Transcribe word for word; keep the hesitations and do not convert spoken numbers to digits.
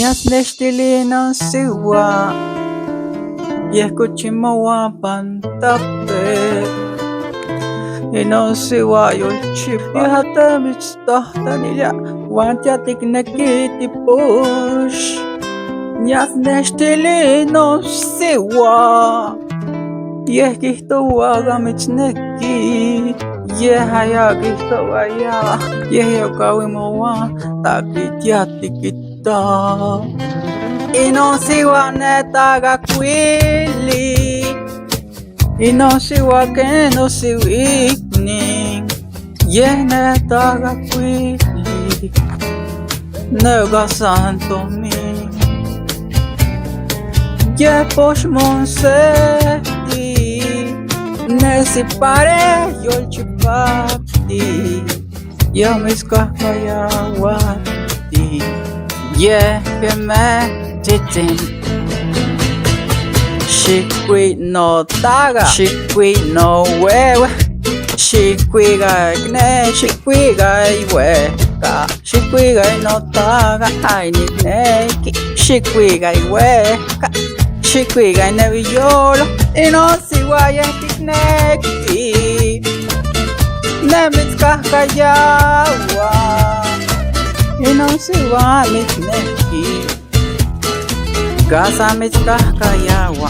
As nesti li non siwa. Yeh kuchi mawa pantape. I non siwa yul chipa. Yeh hata mi sta tani ya. Wan tia tik neki ti push. Yas nesti li non siwa. Yeh kihto wa ga mi neki. Yeh haya kihto wa ya. Yeh yo kawi mawa. Taki tia tiki ta. I non siwa ne taga kwili. I non siwa ke non siwikni. Yeh ne taga kwili. Ne ga santo mi. Yeh posh mon seti. Ne si pare yul chipati. Yeh mi skahkaya wati. Yeh ke me titin. Shikwi no taga. Shikwi no wewe. Shikwi ga gne. Shikwi ga weka. Shikwi ga no taga. Ai ni gneki. Shikwi ga weka. Shikwi ga ne yolo. I non siwa yeh tik neki. Ne mi skahkaya wa. I non siwa mi neki. Gasa mi skahkaya wa.